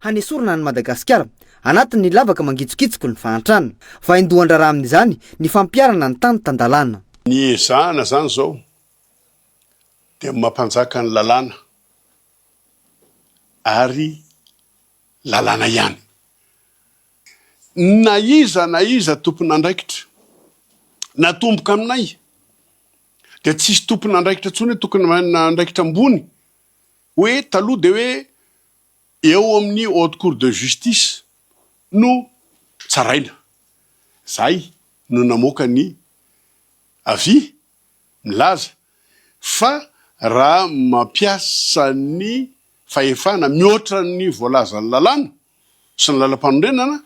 hanesorana an'i Madagasikara anatin'ny lavaka mangitsokitsoky ny fahantrana. Vaindohan-draharaha amin'izany ny fampiharana ny tany tan-dalàna. Ny ezahana izany izao dia mampanjaka ny lalàna ary lalàna ihany. Na iza na iza tompon'andraikitra natomboka aminay dia tsisy tompon'andraikitra intsony hoe tokony andraikitra ambony hoe taloha dia hoe eo amin'ny haute cour de justice no tsaraina. Zay no namoaka ny avis milaza fa raha mampiasa ny fahefana mihoatra ny voalazan'ny lalàna sy ny lalampanorenana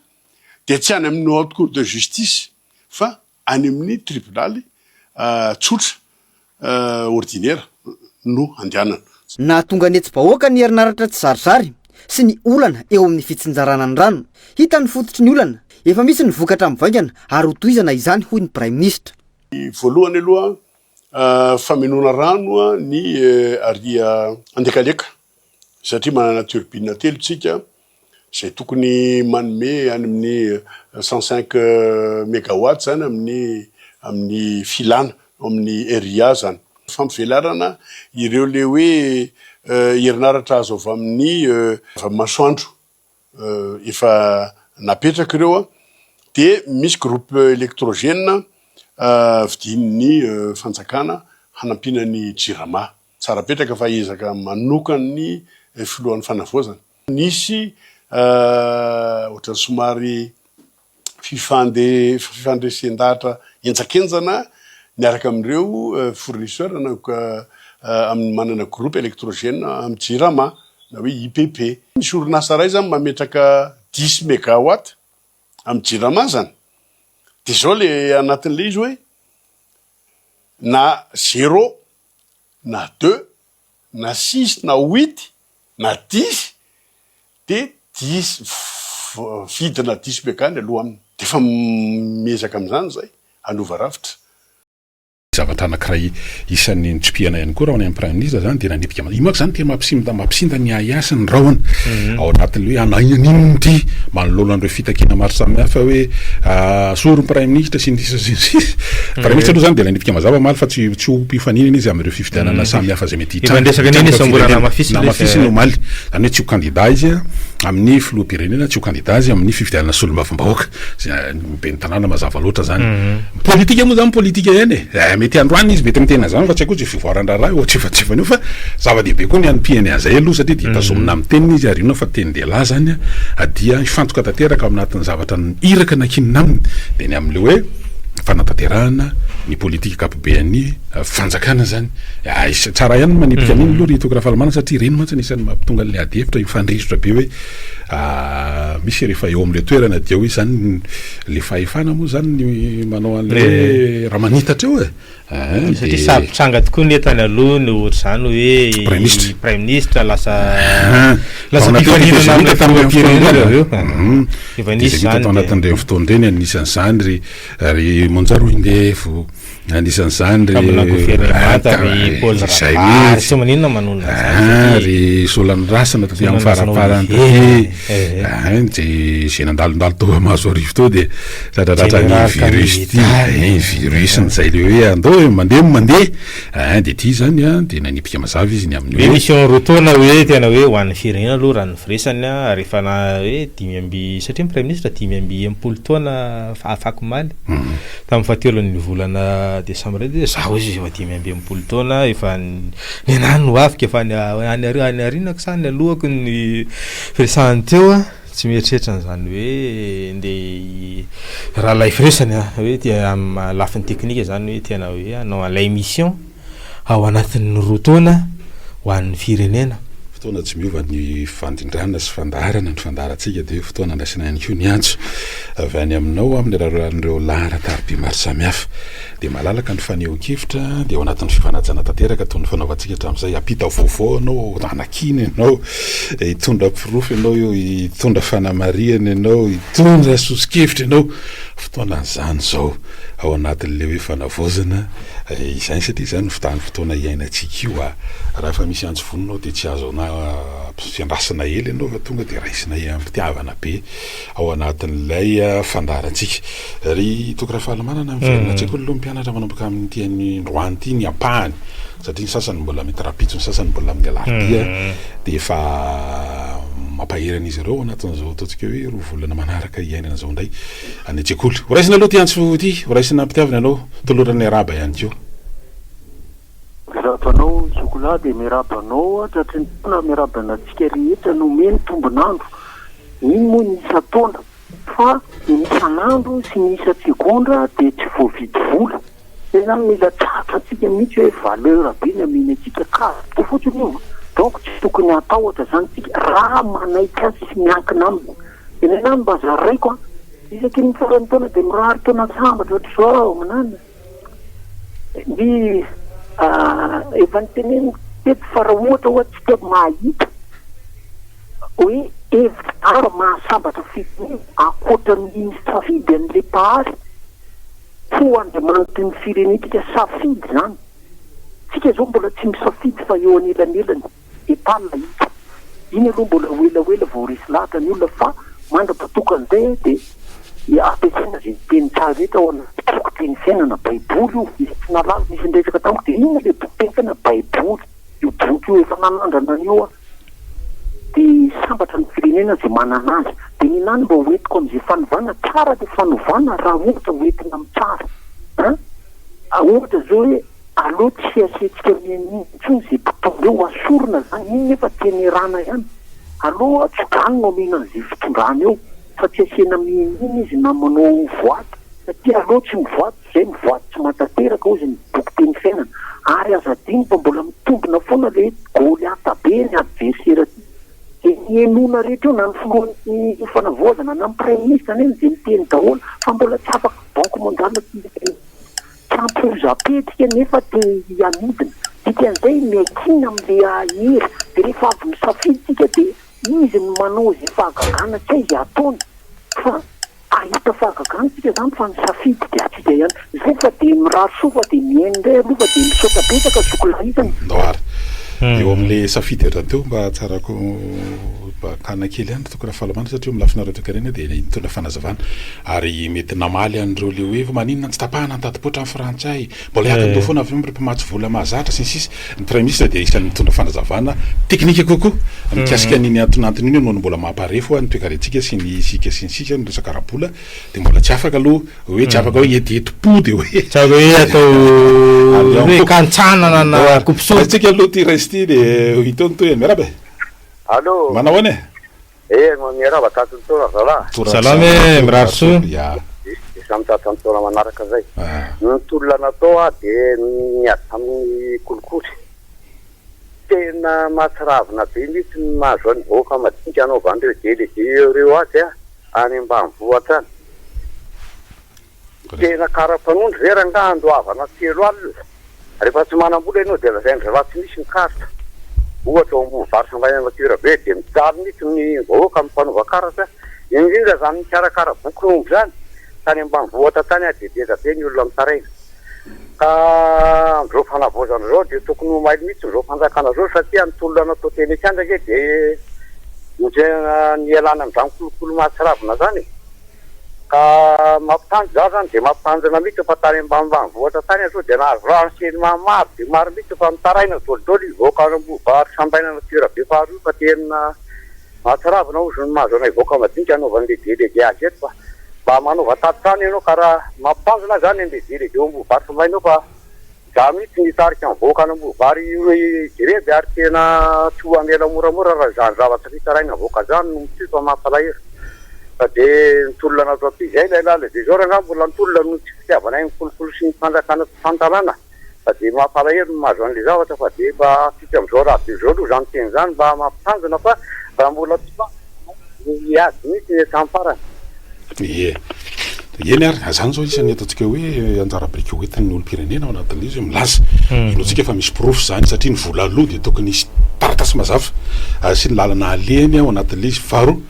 dia tsy any amin'ny haute cour de justice fa any amin'ny tribonaly tsotra ordinaire no andehanana. Nahatonga ny hetsi-bahoaka ny herinaratra tsizarizary sy ny olana eo amin'ny fitsinjarana ny rano. Hita ny fototry ny olana, efa misy ny vokatra mivaingana ary hotohizana izany hoy ny Praiminisitra. Voalohany aloha famenoana rano ny ary Andekaleka satria manana turbine telo tsika izay tokony manome any amin'ny 105 megawatt zany amin'ny amin'ny filana amin'ny RIA zany. Fampivelarana ireo le hoe herinaratra azo avy amin'ny avy amin'ny masoandro efa napetraka ireo dia misy groupe électrogène vidian'ny fanjakana hanampiana ny Jirama. Tsara petraka fa ezaka manokan'ny filohan'ny fanavaozana. Nisy ohatran'ny somary fifande fifandresen-dahatra henjakenjana miaraka amin'ireo fournisseur na amin'ny manana groupe électrogène amin'ny Jirama na hoe IPP. Misy orinasa iray zany mametraka dix megawatt amin'ny Jirama zany. Dia izao le anatin'ilay izy hoe na zéro na deux na six na huit na dix dia dix vidina dix mega ny aloha aminy. Dia efa miezaka amin'izany izay hanova rafitra. Zavatra anankiray isan'ny nitsipihana ihany koa raha ho any amin'ny Praiminisitra izany dia nanipika io manko izany tena mampisinda mampisinda ny ahiahy sy ny rahona ao anatin'ilay hoe an'inona ity manoloana an'ireo fitakiana maro samihafa hoe asoro ny Praiminisitra sy ny sisa sy ny sisa. Praiminisitra aloha izany dia nanipika mazava omaly fa tsy tsy ho mpifaninana izy amin'ireo fifidianana samihafa izay mety hitranga. Efa niresaka an'iny izy fa mbola namafisiny ilay izy. Namafisiny omaly. Izany hoe tsy ho kandida izy amin'ny filoham-pirenena, tsy ho kandida izy amin'ny fifidianana solombavambahoaka. Izay ny ben'ny tanàna mazava loatra izany. Politika moa izany politika ihany e. Eh, mety androany izy mety miteny an'izany fa tsy haiko hoe izay fivoaran-draharaha eo antsefatsefany eo fa zava-dehibe koa ny hanipihany an'izay aloha satria dia tazomina amin'ny teniny izy ary inona fa tenin-dehilahy izany dia hifantoka tanteraka ao anatin'ny zavatra iraka nankinina aminy dia ny amin'ilay hoe fanatanterahana ny politika ankapobean'ny fanjakana izany. Tsara ihany ny manipika an'iny aloha ry Toky Rafalimanana satria ireny mantsy anisan'ny mampitonga an'ilay adihevitra hifandrirotra be hoe Misy rehefa eo amin'ilay toerana dia hoe izany le fahefana moa izany ny manao an'ilay hoe raha manitatra eo e. Satria sady tranga tokoa ny tany aloha ny ohatr'izany hoe Praiminisitra. Praiminisitra lasa lasa mpifaninana amin'ny filoham-pirenena avy eo. Efa nisy izany. Tao anatin'ireny fotoana ireny anisan'izany ry ry Monja Roindefo. Anisan'izany ry Kambana governemanta, ry Paul Rabary, tsy maninona manonona an'izany satria ry Solanirasina taty amin'ny faraparany taty, dia izay nandalondalo tao Mahazoarivo tao dia tratratratran'ny virus ity, virus izay le hoe andao e, mandeha no mandeha, dia ity izany an, dia nanipika mazava izy ny amin'ny hoe. Hoe mission roa taona hoe tena hoe ho an'ny firenena aloha raha ny firesany an, ary efa na hoe dimy amby, satria ny praiminisitra 65 taona afakomaly. Tamin'ny fahatelon'ny volana desambra dia zaho izy efa 65 taona, efa ny anahy no avy efa any any any aorianako sa any alohako ny firesahany teo a, tsy mieritreritra an'izany hoe ndeha raha ilay firesany a, hoe ty amin'ny lafiny teknika zany hoe tena hoe hanao an'ilay mission ao anatin'ny roa taona ho an'ny firenena. Fotoana tsy miova ny fandrindrana sy fandaharana ny fandaharantsika dia fotoana andraisana ihany koa ny antso avy any aminao amin'ny alalan'ireo laharan-tariby maro samihafa. Dia malalaka ny fanehoan-kevitra dia ao anatin'ny fifanajana tanteraka toy ny fanaovantsika hatramin'izay. Hampita vaovao ianao, hanakiana ianao, hitondra porofo ianao eo, hitondra fanamarihana ianao, hitondra soso-kevitra ianao. Fotoanan'izany izao. Ao anatin'ilay hoe fanavaozana izany satria izany no vanim-potoana iainantsika io a! Raha efa misy antso vonona ao dia tsy azo ampiandrasana ela ianao fa tonga dia raisinay am-pitiavana be ao anatin'ilay fandaharantsika. Ry Toky Rafalimanana, miverina an-tsekoly aloha ny mpianatra manomboka amin'ity androany ity ny ampahany satria ny sasany mbola mety rahampitso, ny sasany mbola amin'ny alarobia dia efa mampahery an'izy ireo ao anatin'izao ataontsika hoe roa volana manaraka iainana izao indray. Any an-tsekoly. Ho raisina aloha ity antso ity, ho raisina am-pitiavana ianao, tolorana ny arahaba ihany koa. Mirahaba anao Zokolahy dia mirahaba anao tratry ny taona, mirahaba antsika rehetra nomeny tombon'andro. Iny moa ny isan-taona fa ny isan'andro sy ny isan-tsegondra dia tsy voavidy vola. Zay zany mila tratrantsika mihitsy hoe valeur be ny ameny antsika cadeau fotsiny io donc tsy tokony hatahotra zany tsika raha manaiky azy sy miankina aminy. Dia ny anah mba zaraiko an, isaky ny faran'ny taona dia mirary taona sambatra ohatr'izao manana ny efa niteneniko teto fa raha ohatra hoa tsika mahita hoe hevitra hafa mahasambatra firenena ankoatra ny misafidy an'ilay mpahary ho Andriamanitry ny firenentsika safidy izany, tsika izao mbola tsy misafidy fa eo anelanelany. Epal hita. Iny aloha mbola ho elaela vao resy lahatra ny olona fa mandra-patokan'izay dia ampiasaina izay teny tsara rehetra ao anaty boky teny fiainana, baiboly io, nisy tsy nahalala, nisy niresaka tamiko dia inona ilay boky teny fiainana, baiboly, io boky io efa nanandrana an'io aho dia sambatra ny firenena izay manana azy, dia ny anah no mba hoentiko amin'izay fanovana, tsara ilay fanovana raha ohatra hoentina amin'ny tsara an, ohatra izao hoe. Aleo tsy asiantsika mihaino intsony ze mpitondra eo, asorina zany, iny nefa tenerana ihany, aleo tso-drano no omena an'ze fitondrana eo fa tsy asiana mihaino izy na manao voady satria aleo tsy mivoady zay mivoady tsy mahatanteraka hozy ny boky teny fiainana, ary aza adino fa mbola mitombina foana le Goliata be ny adversaire ty, ze henoina rehetra eo na ny filohan'ny fanavaozana na ny praiminisitra neny de miteny daholo fa mbola tsy afaka banque mondiale tsy miteny. Tsy ampoizam-petsika nefa te hianidina. Dikan'izay miankina amin'le hery. Dia rehefa avy misafidy tsika dia izy no manao izay fahagagana tsy hay izay ataony fa hahita fahagagana tsika zany fa ny safidy dia antsika ihany. Zay fa dia mirary soa fa dia mihaino indray aloha fa dia misaotra betsaka zoky lahy isany. Ndao ary. Eo amin'le safidy hatrany teo mba tsarako mba hakana kely ihany ry Toky Rafalamana satria eo amin'ny lafiny ara-toekarena dia nitondra fanazavana. Ary mety namaly an'ireo le hoe fa maninona tsy tapahana ny tati-poitra ny frantsay, mbola hiakin-doha foana avy eo ireo mpamatsy vola mahazatra sy ny sisa Ny praiminisitra dia isan'ny nitondra fanazavana teknika kokoa mikasika an'iny antonantony iny noho ny mbola maha-parefo ny toekarentsika sy ny isika sy ny sisa ny resaka ara-bola dia mbola tsy afaka aloha hoe tsy afaka hoe hetihetim-po dia hoe Tsy afaka hoe atao hoe kantsanana na kopisoa. Raisitsika aloha ity raisy ity dia ho hita eo ny tohiny. Miarahaba e! Allô. Manao ahoana e? Eh miarahaba tratry ny taona zalahy. Salama e, mirary soa. Ya. Dia samy tratry ny taona manaraka zay. Ny tolona natao aho dia niady tamin'ny kolikoly. Tena mahatsiravina be mihitsy ny mahazo an'ny vahoaka madinika anaovan'ireo délégué ireo azy any ambanivohitra any. Tena kara-panondro ve rangaha andoavana 30 alina? Rehefa tsy manam-bola ianao dia lazain-dry zalahy tsy misy ny carte. Ohatra ao Ambohivato sy Andrainanakirabe dia mijaly mihitsy ny vahoaka amin'ny mpanova karatra, indrindra izany mikarakara bokin'omby izany. Tany ambanivohitra tany ary dia be dia be ny olona mitaraina. Ka amin'izao fanavaozana izao dia tokony ho mailo mihitsy izao fanjakana izao satria ny tolona natao teny an-kianja ange dia nialana amin'izany kolikoly mahatsiravina izany e. Ka mampitandrina, za zany dia mampitandrina mihitsy fa tany ambanimbanivohitra tany aloha dia nahazo renseignement maro dia maro mihitsy fa mitaraina dolidoly ny vahoaka any Ambohibary Sambaina Antsirabe faharoa fa tena mahatsiravina hozy ny mahazo anay vahoaka madinika anaovan'le délégué azy eto fa mba manaova tatitra any ianao ka raha mampitandrina zany an'le délégué ao Ambohibary Sambaina ao fa Izaho mihitsy nitarika ny vahoaka any Vary grevy ary tena tsy ho hamela moramora raha izany zavatra fitaraina avoaka izany no mitohy fa mampalahelo. Fa dia ny tolona natao aty izay ilay lala dia izao rangahy mbola ny tolona noho ny tsy fitiavanay ny kolikoly sy ny fanjakana tsy tan-dalàna fa dia mampalahelo ny mahazo an'ilay zavatra fa dia efa atsipy amin'izao radio izao aloha izany teny izany mba mampitandrina fa raha mbola tsy Hiady mihitsy ny hatramin'ny farany. Ie. Eny ary, izany izao isan'ny ataontsika hoe anjara biriky hoentin'ny olom-pirenena ao anatin'ilay izy hoe milaza. Inoantsika fa misy porofo izany satria ny vola aloa dia tokony hisy taratasy mazava sy ny lalana alehany ao anatin'ilay izy. Faharoa,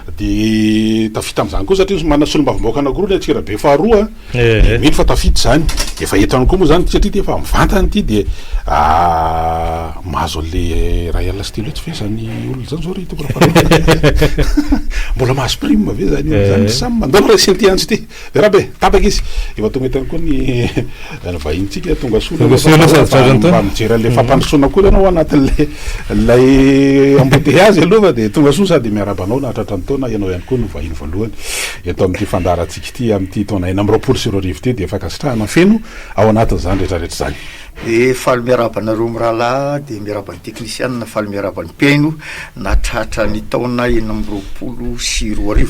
De tafita amin'izany koa satria manana solombavambahoaka anakiroa ilay Antsirabe faharoa de mino fa tafita izany. Efa eto ihany koa moa izany satria ity efa mivantana ity de mahazo an'le 3 alina sy 3 hetsy ve zany olona zany zao ry Toky Rafalimanana? Mbola mahazo prime ve zany olona zany? Samy mandao raha ity antso ity. Rabe, tapaka izy. Efa tonga eto ihany koa ny ny vahinintsika, tonga soa Tonga soa aloha sady tratra ny taona. Mba mijery an'ilay fampandrosoana koa ianao anatin'ilay ilay embouteillage aloha fa dia tonga soa sady miarahaba anao nahatratra ny taona, ianao ihany koa no vahiny voalohany eto amin'ity fandaharantsika ity amin'ity taona 2026 ity dia fankasitrahana feno ao anatin'izany rehetra rehetra izany. Dia faly miarahaba anareo mirahalahy, dia miarahaba ny teknisianina, faly miarahaba ny mpihaino nahatratra ny taona 2026.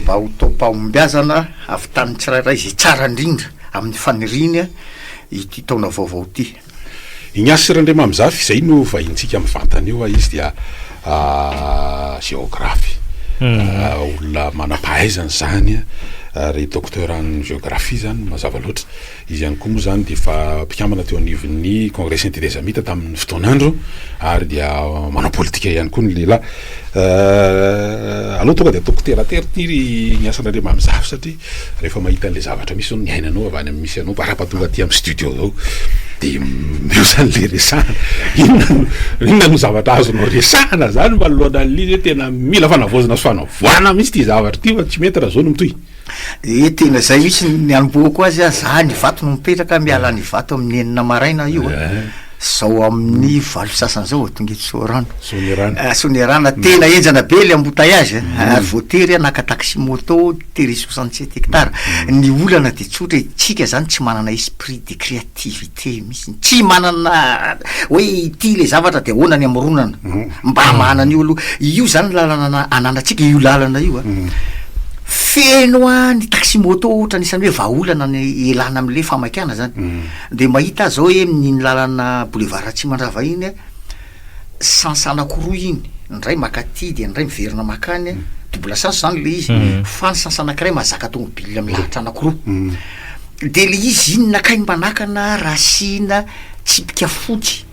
Mba ho taom-pahombiazana havitan'ny tsirairay izay tsara indrindra amin'ny faniriany ity taona vaovao ity. Ignace Randriamamizafy, izay no vahinintsika mivantana io, izy dia géographe, olona manam-pahaizana izany ary docteur en géographie izany mazava loatra. Izy ihany koa moa izany dia efa mpikambana teo anivon'ny Congrès Tetezamita tamin'ny fotoan'andro ary dia manao politika ihany koa ny lehilahy. Aleo tonga dia ataoko terre à terre ity ry Ignace Randriamamizafy satria rehefa mahita an'ilay zavatra misy zao ny ainanao avy any amin'ny misy anao bara-pahatonga aty amin'ny studio zao dia eo zany le resahana. Inona no inona no zavatra azonao resahana zany manoloana an'ilay izy hoe tena mila fanavaozana sy fanavoahana mihitsy ity zavatra ity fa tsy mety raha zao no mitohy. Ee tena zay mihitsy ny anombohako azy a, za any Ivato no mipetraka, miala any Ivato amin'ny enina maraina io a, zao amin'ny valo sy sasany zao vao tonga eto Soarano. Soanierana. Soanierana, tena henjana be le embouteillage a, ary voatery aho naka taxi moto tery 67 hectares. Ny olana de tsotra e, tsika zany tsy manana esprit de créativité mihitsy, tsy manana hoe ity le zavatra de ahoana ny hamoronana. Mba hamahana an'io aloha. Io zany ny lalana ananantsika, io lalana io a. Feno a ny taxi moto ohatra anisan'ny hoe vahaolana ny ialana am'le famakiana zany. De mahita aho zao hoe amin'iny lalana boulevard Ratsimandrava iny a, sens anankiroa iny, ny iray makaty de ny iray miverina makany a, double sens zany le izy, fa ny sens anankiray mahazaka tomobile milahatra anankiroa. De le izy inona kay ny manakana raha asiana tsipika fotsy?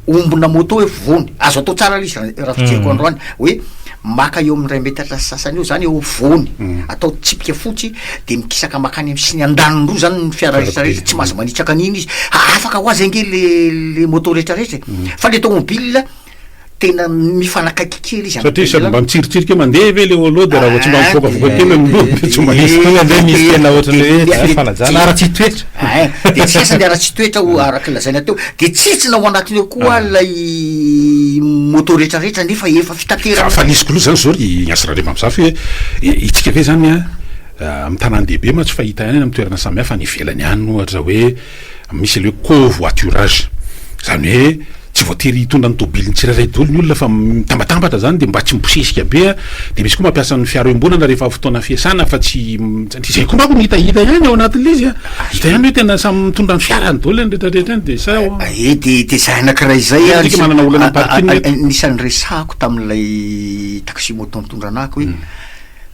Ombina moto eo afovoany, azo atao tsara ilay izy raha fijeriko androany hoe maka eo amin'ny iray metatra sy sasany eo zany eo afovoany, atao tsipika fotsy de mikisaka makany amin'ny siny andaniny roa zany ny fiara rehetra rehetra, tsy mahazo manitsaka an'iny izy, afaka ho azy ange le le moto rehetra rehetra e, fa le tomobile tena mifanakaiky kely izy Satria sady mba mitsiritsirika mandeha ve le olo de raha vao tsy mba mivoakavoaka kely ny loha de tsy mba Misy koa ange misy tena ohatran'ny hoe tsy fanajana ara-tsitoetra. Ein, de tsy asa ny ara-tsitoetra ho araka ny lazaina teo, de tsitsina ao anatiny ao koa ilay moto retraretra nefa efa fitaterana. Fa nisy koloa zany zao ry Ignace Randriamamizafy hoe itsika ve zany an, amin'ny tanàn-dehibe mantsy fahita ihany any amin'ny toerana samihafa any ivelany any ohatra hoe misy le hoe covoiturage, zany hoe Tsy voatery hitondra ny tomobiliny tsirairay daholo ny olona fa mitambatambatra zany de mba tsy mibosesika be a, de misy koa mampiasa ny fiara iombonana rehefa fotoana fiasana fa tsy satria zay koa manko no hitahita ihany ao anatin'le izy a, hita ihany hoe tena samy mitondra ny fiarany daholo ny retraretra any de sa Eh de de zay anakiray zay a, Tsika manana olana amin'ny parking eto. anisan'ny resahako tamin'ilay taxi moto nitondra anah ko hoe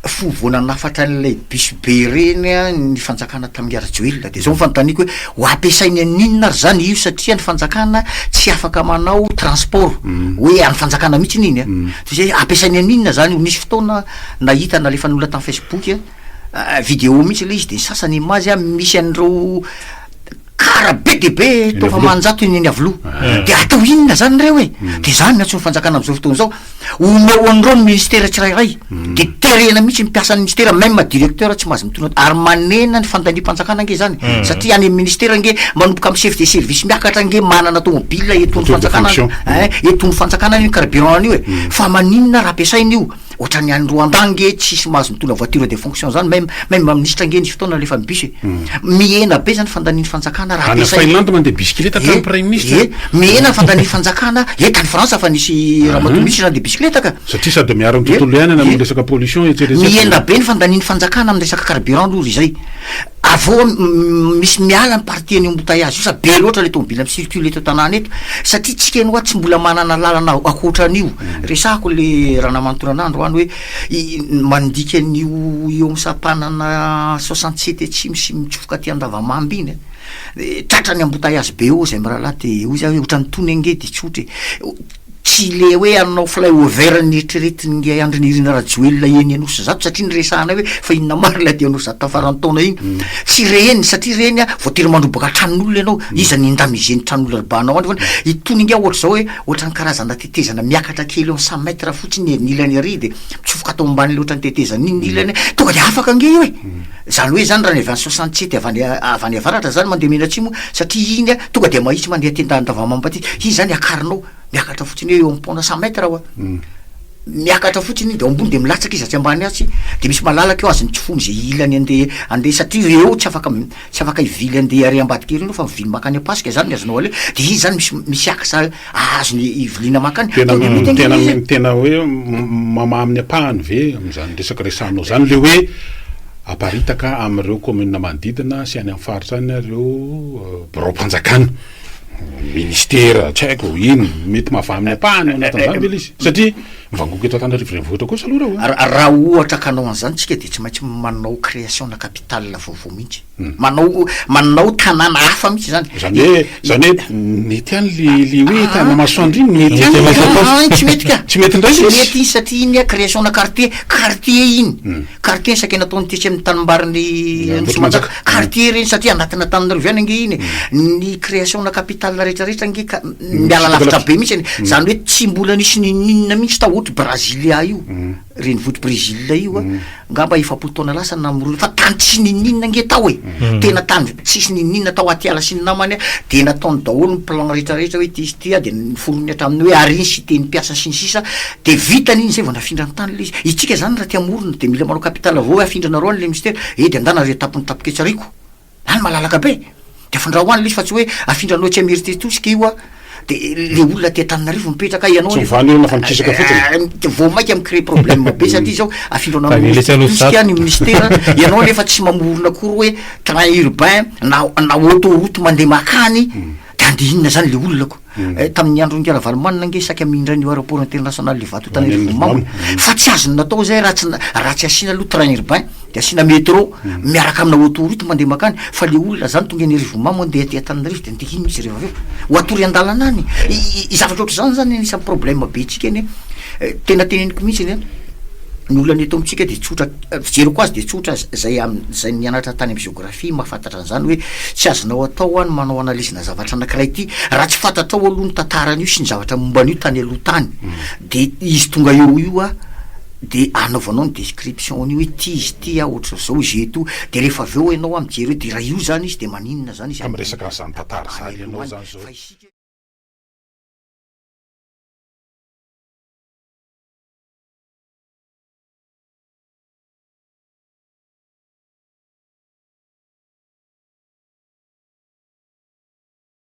Fony vao nanafatra an'ilay bus be ireny ny fanjakana tamin'i Rajoelina dia izao ny fanontaniako hoe ho ampiasainy an'inona ary izany io satria ny fanjakana tsy afaka manao transport hoe an'ny fanjakana mihitsy iny an, dia izay ampiasainy an'inona izany io, nisy fotoana nahita nalefan'ny olona tamin'ny facebook video mihitsy ilay izy dia ny sasany image misy an'ireo car be dia be toa efa aman-jato eny Iavoloha dia atao inona izany ireo e, dia izany no antsoin'ny fanjakana amin'izao fotoana izao. Omeo an'ireo ny ministera tsirairay de terena mihitsy ny mpiasan'ny ministera même directeur tsy mahazo mitondra ary manena ny fandaniam-panjakana ange zany satria any amin'ny ministera ange manomboka amin'ny chef de service miakatra ange manana tomobile enton'ny fanjakana ein enton'ny fanjakana io carburant an'io e fa maninona raha ampiasaina io ohatran'ny any Rwanda ange tsisy mahazo mitondra voiture de fonction zany même même ministra ange nisy fotoana nalefa ny bus e mihena be zany fandanian'ny fanjakana raha Any ampiasaina Finlande mandeha bisikileta hatramin'ny praiminisitra. Ie, mihena ny fandanian'ny fanjakana, e tany Frantsa fa nisy ramatoa mihitsy nandeha bisikileta ka. Satria sady miaro ny tontolo iainana amin'ny resaka pollution et cetera et cetera. Mihena be ny fandanian'ny fanjakana amin'ny resaka carburant aloha ry zay. Avy eo misy miala ny partie an'io embouteillage io sa be loatra le tomobile mi-circule eto an-tanàna eto satria tsika eny hoa tsy mbola manana lalana ankoatran'io. Resahako le ranamana androany hoe Mandika an'io eo amin'ny sampanana 67 atsimo sy mitsofoka aty Andavamamba iny a, de tratran'ny embouteillage be eo zay mirahalahy de hoy za hoe ohatran'ny tony ange de tsotra e. Tsy le hoe hanao fly over neritreretin'ingahy Andry Nirina Rajoelina eny Anosizato satria niresahanay hoe fa inona marina ilay aty Anosizato tamin'ny faran'ny taona iny. Tsy ireny satria ireny a voatery mandrobaka tranon'olona ianao, iza ny indemniser ny tran'olona robahanao any fa itony ingahy ohatr'izao hoe ohatran'ny karazana tetezana miakatra kely eo amin'ny cent mètres fotsiny ny ilany ary de mitsofoka ato ambanin'ilay ohatran'ny tetezana iny ny ilany, tonga de afaka ange io e! Zany hoe zany raha ny avy any 67 avy any avy any avaratra zany mandeha mianatsimo satria iny a tonga de mahitsy mandeha aty Andavamamba aty, iny zany akarinao miakatra fotsiny hoe eo amin'ny pont-na cent mètres hoa, miakatra fotsiny iny de ao ambony de milatsaka izy atsy ambany atsy de misy malalaka eo azony tsofohiny ze ilany andeha andeha satria reo tsy afaka tsy afaka hivily andeha ary ambadika ery enao fa mivily makany Ampasika zany ny azonao aleha de iny zany misy misy axe azony iviliana makany Tena tonga de mety ange tena le izy e. tena hoe mamaha amin'ny ampahany ve amin'izany resaka resahanao zany le hoe aparitaka amin'ireo commune manodidina sy any amin'ny faritra any ireo biraom-panjakana, ministera, tsy haiko ino, mety mahavaha amin'ny ampahany ao anatin'izany ve le izy? Satria mivangongo eto Antananarivo renivohitra kosa aloha ireo an. Raha ohatra ka hanao an'izany tsika dia tsy maintsy manao création-na capital vaovao mihitsy. Manao manao tanàna hafa mihitsy zany. Zany hoe zany hoe mety ihany le le hoe tanàna masoandro iny mety ihany. Ah, tsy mety ka. Tsy mety indray Tsy ilay izy. mety iny satria iny a création-na quartier, quartier iny. Quartier saika nataony tetsy amin'ny tanimbarin'i Anosimanjaka. Quartier ireny satria anatin'Antananarivo ihany ange iny e. Ny création-na capitale rehetra rehetra ange ka miala lavitra be mihitsy e. Zany hoe tsy mbola nisy n'inon'inona mihitsy tao ohatry Brasilia io. Renivohitr'i Brésil io a, ngamba 40 taona lasa namorona, fa tany tsisy n'inon'inona ange tao e, tena tany tsisy n'inon'inona tao Atiala sy ny namany a, de nataony daholo ny plan rehetra rehetra hoe ity sy ity a, de noforoniny hatramin'ny hoe ary iny cité ny mpiasa sy ny sisa, de vitany iny zay vao nafindra ny tany le izy, itsika zany raha te hamorona de mila manao capital vao hoe afindranareo any le ministera, eh de andana ry tampony tapoketsariko. Any malalaka be, de afindrao any le izy fa tsy hoe afindranao etsy Ameritetosika io a, de le olona aty Antananarivo mipetraka, ianao Tsy anefa mivaha ny olona fa mikisaka fotsiny. de vao maika mi-créer problème be satria zao afindranao Fa ny letsy Ameritetosika ny ministera, ianao anefa tsy mamorona akory hoe train urbain na na autoroute mandeha makany, de andeha inona zany le olona ko. Tamin'ny andron'i Ravalomanana ange saika mihindra an'io aéroport international Ivato Antananarivo Mamono fa tsy azony natao izay raha tsy raha tsy asiana aloha train urbain de asiana métro miaraka amina autoroute mandeha makany fa le olona zany tonga eny Arivomamo andeha aty Antananarivo de andeha inona izy rehefa avy eo ho atory an-dalana any i zavatra ohatr'izany zany anisan'ny problème be tsika anie tena teneniko mihitsy anie ny olana eto amintsika de tsotra fijeriko azy de tsotra zay am- zay nianatra tany amin'ny géographie mahafantatra an'izany hoe tsy azonao atao hoa ny manao analyse-na zavatra anankiray ity raha tsy fantatrao aloha ny tantaran'io sy ny zavatra momba an'io tany aloha tany de izy tonga eo io a de anaovanao ny description an'io hoe ity izy ity a ohatr'izao izy eto de rehefa avy eo ianao a mijery hoe de raha io zany izy de maninona zany izy Ka miresaka an'izany tantara izany ianao zany zao. fa isika.